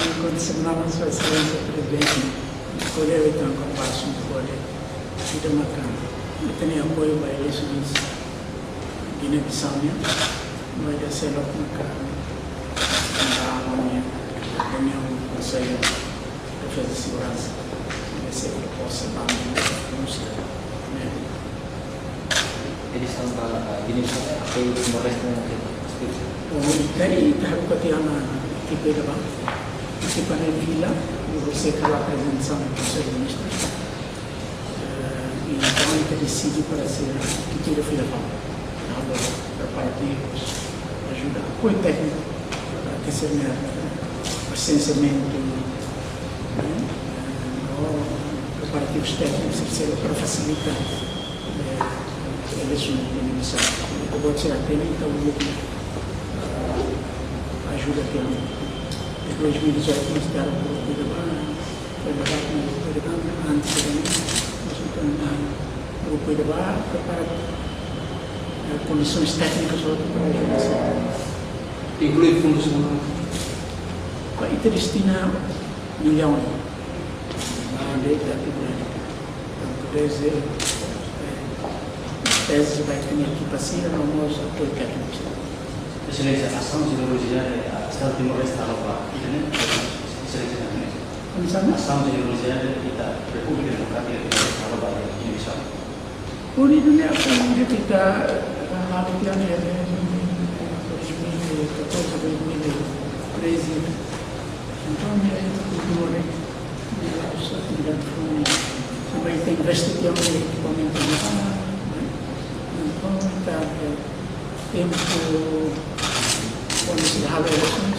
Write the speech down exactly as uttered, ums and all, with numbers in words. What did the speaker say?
Enkuantu semana Sua Exelénsia Prezidente, ko'alia uitoan kona-ba asuntu ko'alia, ita maka ita-nia apoiu ba eleisoens Guiné-Bissau nian, no ida seluk maka ba ami-nia reuniaun Konsellu Defeza Seguransa, ida sei proposta ba ami, Rúsia, ne'e. Eleisoens ba, ah, Guiné-Bissau, apoiu Timor-Leste nian, oke. Bom, ita, ita haruka tiha ona ekipa ida ba, ekipa ne'e fila, i horiseik halo aprezentasaun ba Konsellu Ministrus. Eh, i entaun ita deside para ser ekipa ida fila fali, halo preparativus, ajuda, apoiu tékniku, para que seja, eh, lisensiamentu, eh, no preparativus téknikus, etcétera, para fasilita, eh, eleisoens Guiné-Bissau. Ita-boot sira hatene, ita uluk, eh, ajuda tiha ona. Em dois mil e dezoito, nós tivemos grupu ida ba, foi ba, grupu ida ba, antes de nós, entaun, ah, grupu ida ba, prepara, eh, kondisoens téknikas hotu para ajuda sira. Inklui fundus, ba, ita destina millaun ba, de, de, de, tantu desde, eh, tezes ba ita-nia ekipa sira, no mós apoiu tékniku. Exelénsia, asaun jenerozidade, ah, Estadu Timor-Leste halo ba ita-nia, Exelénsia, ne'e? Oinsá? Asaun jenerozidade ita Repúblika Demokrátika Timor-Leste halo ba Guiné-Bissau. Hodi nune'e apoiu ida ita, eh, halo tiha ona, eh, dois mil e catorze, dois mil e treze. Entaun, eh, ita kontinua, eh, ita-nia atividade foun, tanba ita investe tiha ona iha ekipamentu nasionál, ne'e? Entaun, ita, eh, tempu, kuandu sei halo eleisoens,